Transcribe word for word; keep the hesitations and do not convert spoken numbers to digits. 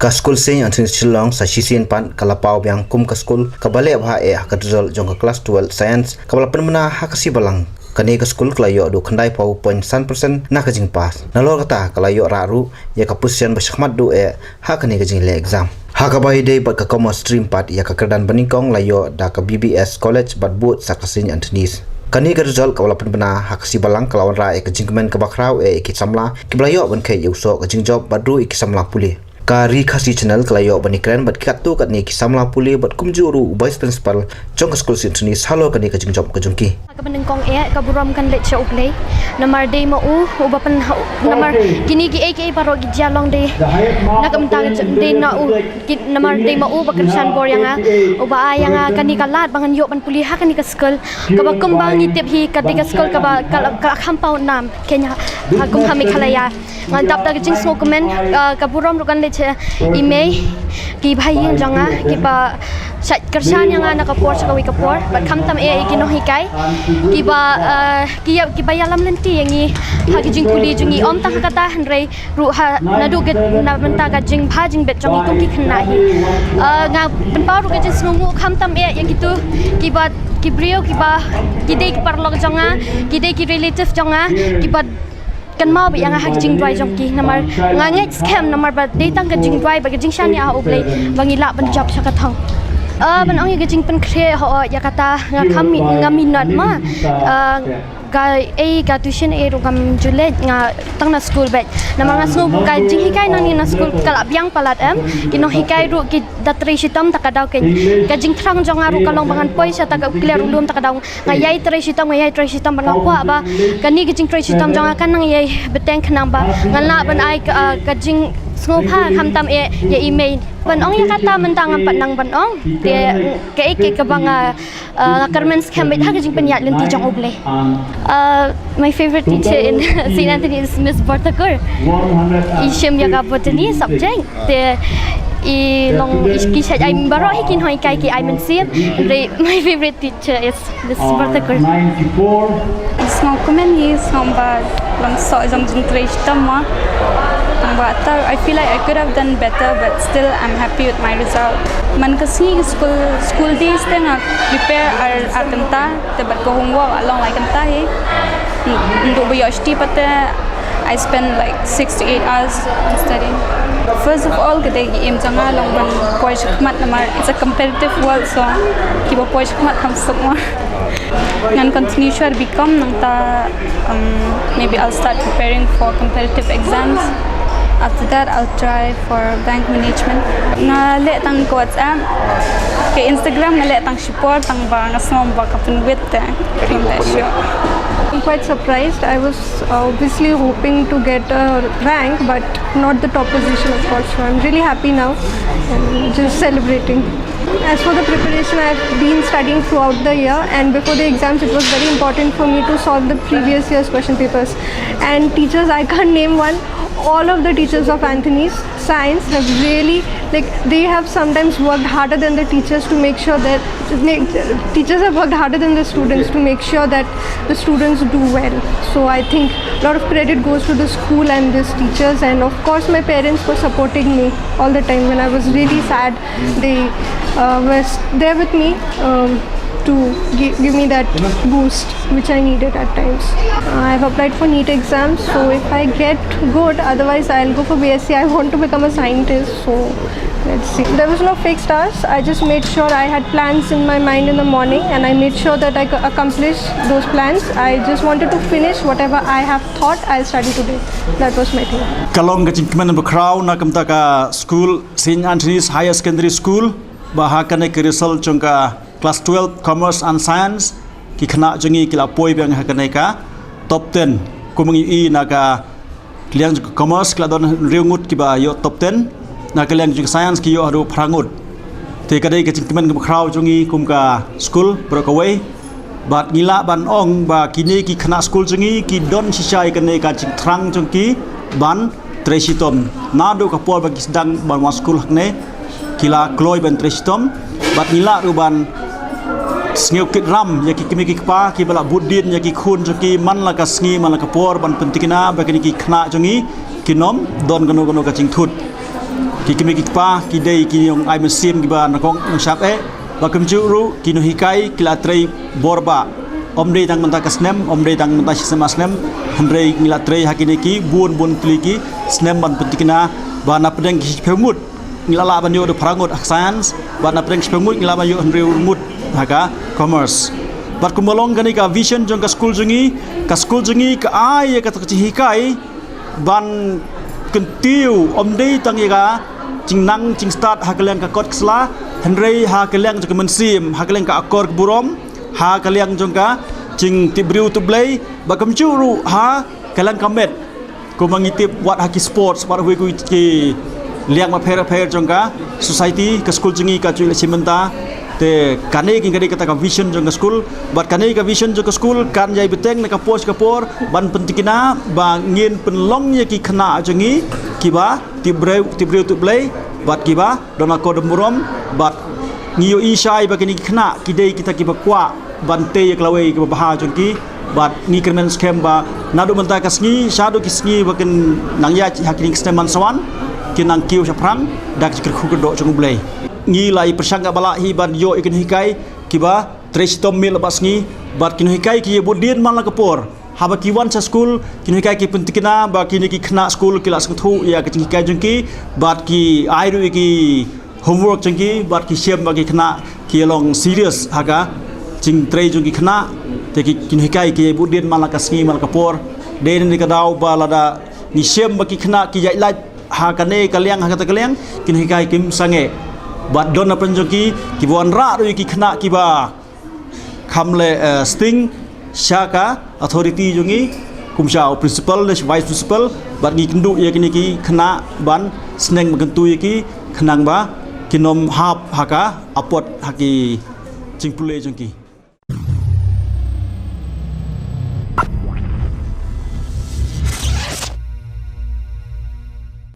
Ka skul Saint Anthony's Shillong sa shisien pat ka la paw biang kum ka skul kaba leh bha eh ha ka result jong ka klas twelve Science kaba la pynbna ha ka Khasi Balang. Kane ka skul ka la ïoh haduh khyndai phew point san percent na ka jingpass. Nalor kata ka la ïoh rah ruh ïa ka position ba shakhmat duh eh ha kane ka jingleh exam. Ha kaba ïadei bad ka Commerce stream pat, ïa ka kyrdan banyngkong la ïoh da ka B B S College bad bud sa ka Saint Anthony's. Kane ka result kaba la pynbna ha ka Khasi Balang ka la wanrah ïa ka jingkmen kaba khraw eh ïa ki samla kiba la ïoh ban kheit ïa u soh ka jingjop bad ruh ïa ki samla pule. Ka Ri Khasi Channel ka la ïoh ban ïakren bad katto katne ki samla pule bad kumjuh ruh u Vice Principal jong ka skul Saint Anthony's halor kane ka jingjop ka jong ki. Ka banyngkong eh, ka burom kan leit sha U Blei. Namar dei ma u uba pyn, namar kine kiei kiei baroh ki jia long dei na ka bynta ka jong, dei na u, ki, namar dei ma u ba kyrshan bor ïa nga, uba ai ïa nga kane ka lad ba ngan ïoh ban pule ha kane ka skul kaba kumba ngi tip hi ka dei ka skul kaba ka, ka kham paw nam kane ha kum ha Meghalaya. Ngan tap da ka jingsngewkmen, ah, ka burom ruh kan leit sha i mei, ki bahaïing jong nga kiba shait kyrshan ïa nga na ka por sha kawei ka por, bad khamtam eh ïa ki nonghikai kiba, ah, ki, kiba ïalam lynti ïa ngi ha ki jingpule jong ngi, ym tang ha kata hynrei ruh ha naduh ka, na bynta ka jingbha jingbit jong ngi kum ki khynnah hi. Ah, nga pynpaw ruh ka jingsngewnguh khamtam eh ïa kito kiba, ki briew kiba, ki dei ki paralok jong nga, ki dei ki relative jong nga kiba kynmaw beit ïa nga ha ka jingduwai jong ki, namar nga ngeit skhem namar ba dei tang ka jingduwai bad ka jingshaniah ha U Blei ba ngi lah ban jop sha ka thong. Ah, ban ong ïa ka jingpynkhreh, ho, ïa kata nga kham mi-, nga minot ma. Ah, ka, ei, ka tuition ei ruh ngam ju leit, nga tang na skul beit. Namar nga sngew ka jinghikai nangne na skul ka la biang palat em. Ki nonghikai ruh ki da trei shitom ta ka daw keiñ. Ka jingthrang jong nga ruh ka long ba ngan poi sha ta ka, u kler u lum ta ka daw. Nga ïai trei shitom, nga ïai trei shitom bad nga kwah ba kane ka jingtrei shitom jong nga kan nang ïai bteng khnang ba ngan lah ban ai ka, ah, ka jingsngewbha khamtam eh ïa i mei. Ban ong ïa kata mynta ngam pat nang ban ong. Te kaei kaei kaba nga, ah, nga kyrmen skhem beit ha ka jingpynïaid lynti jong U Blei. Ah, my favorite teacher in Saint Anthony is Miss Borthakur. I shim ïa ka botany subject. Te i long i, ki shait ai, baroh hi ki nonghikai ki ai mynsiem. Hynrei my favorite teacher is Miss Borthakur. Sngew kmen hi, sngew ba long soh jong jingtrei shitom ma. Tang ba ta, I feel like I could have done better, but still I'm happy with my result. Man ka sngi ki school, school days te nga prepare ar, ar kynta, te bad ka homework a long lai kynta hi. Ndu ba ïoh shti pat te, I spend like six to eight hours on studying. First of all, ka dei ka aim jong nga long ban poi shakhmat namar it's a competitive world, so kiba poi shakhmat kham suk ma. Ngan continue shuwa B Com, nangta, um, maybe I'll start preparing for competitive exams. After that, I'll try for bank management. Nga leh tang ka WhatsApp, ka Instagram nga leh tang shipor tang ba nga sngew ba ka pynwit te. Ngam leh shuh. I'm quite surprised. I was obviously hoping to get a rank, but not the top position, of course. So I'm really happy now and just celebrating. As for the preparation, I've been studying throughout the year, and before the exams, it was very important for me to solve the previous year's question papers. And teachers, I can't name one. All of the teachers of Anthony's Science have really, like, they have sometimes worked harder than the teachers to make sure that, make, teachers have worked harder than the students to make sure that the students do well. So I think a lot of credit goes to the school and these teachers, and of course my parents were supporting me all the time when I was really sad. They, uh, were s-, there with me, um, to gi-, give me that boost which I needed at times. Uh, I've applied for NEET exams, so if I get good, otherwise I'll go for B S c. I want to become a scientist, so let's see. There was no fixed hours. I just made sure I had plans in my mind in the morning, and I made sure that I c-, accomplished those plans. I just wanted to finish whatever I have thought I'll study today. That was my thing. Ka long ka jingkmen bakhraw na ka bynta ka school, Saint Anthony's Higher Secondary School, ba ha kane ka result jong ka class twelve Commerce and Science, ki khynnah jong ngi ki la poi biang ha kane ka top ten. Kum ngi i na ka liang jong ka Commerce ki la don hynriew ngut kiba ïoh top ten, na ka liang jong ka Science ki ïoh haduh phra ngut. Te ka dei ka jingkmen kaba khraw jong ngi kum ka school baroh kawei. Bad ngi lah ban ong ba kine ki khynnah school jong ngi ki don shisha ïa kane ka jingthrang jong ki ban trei shitom. Naduh ka por ba ki sdang ban wan school hangne, ki la kloi ban trei shitom. Bad ngi lah ruh ban sngewkit ram ïa ki kmie ki kpa kiba la bud dien ïa ki khun jong ki man la ka sngi man la ka por ban pyntikna ba kine ki khynnah jong ngi kin ym don kano kano ka jingthut. Ki kmie ki kpa ki dei ki nongai mynsiem kiba nyngkong nyngshap eh. Bad kumjuh ruh ki nonghikai ki la trei bor bha. Ym dei tang mynta ka snem, ym dei tang mynta shi snem ar snem, hynrei ngi la trei ha kine ki bun bun tylli ki snem ban pyntikna ba na pdeng ki shiphew ngut ngi la lah ban ïoh da phra ngut ha ka science, bad na pdeng shiphew ngut ngi la lah ban ïoh hynriew ngut ha ka commerce. Bad kumba long kane ka vision jong ka skul jong ngi, ka skul jong ngi ka ai ïa kata ka jinghikai ban kyntiew ym dei tang ïa ka jingnang jingstad ha ka liang ka kot ka sla, hynrei ha ka liang jong ka mynsiem, ha ka liang ka akor ka burom, ha ka liang jong ka jingtip briew tip Blei, bad kumjuh ruh ha ka liang ka met. Kumba ngi tip wat ha ki sports, wat ha kiwei ki liang bapher bapher jong ka society, ka skul jong ngi ka ju ïaleh shim bynta. Te kane ka dei kata ka vision jong ka skul. Bad kane ka vision jong ka skul kan ïai bteng na ka por sha ka por ban pyntikna ba ngin pynlong ïa ki khynnah jong ngi kiba tip briew, tip briew tip Blei, bad kiba don akor don burom. Bad ngi ïohi shai ba kine ki khynnah ki dei kita kiba kwah ban tei ïa ka lawei kaba bha jong ki. Bad ngi kyrmen skhem ba naduh mynta ka sngi shaduh ki sngi ba kin nang ïaid ha kine ki snem ban sa wan, kin nang kiew shaphrang da ka jingkyrkhu kyrdoh jong U Blei. Ngi la ïa pyrshang katba lah hi ban ïoh ïa ki nonghikai kiba trei shitom miet la bad sngi. Bad ki nonghikai ki ïa bud dien man la ka por. Haba ki wan sha skul, ki nonghikai ki pyntikna ba kine ki khynnah skul ki la sngewthuh ïa ka jinghikai jong ki, bad ki ai ruh ïa ki homework jong ki, bad ki shem ba ki khynnah ki long serious ha ka jingtrei jong ki khynnah. Te ki, ki nonghikai ki ïa bud dien man la ka sngi man la ka por. Dei na kane ka daw ba lada ngi shem ba ki khynnah ki ïaid lait ha kane ka liang ha kata ka liang, ki nonghikai kim sangeh. Bad don na pdeng jong ki kiba wanrah ruh ïa ki khynnah kiba kham leh, eh, sting sha ka authority jong ngi, kum sha u principal ne vice principal. Bad ngi kynduh ïa kine ki khynnah ban sneng ban kyntu ïa ki khnang ba kin ym hap ha ka apot ha ki jingpule jong ki.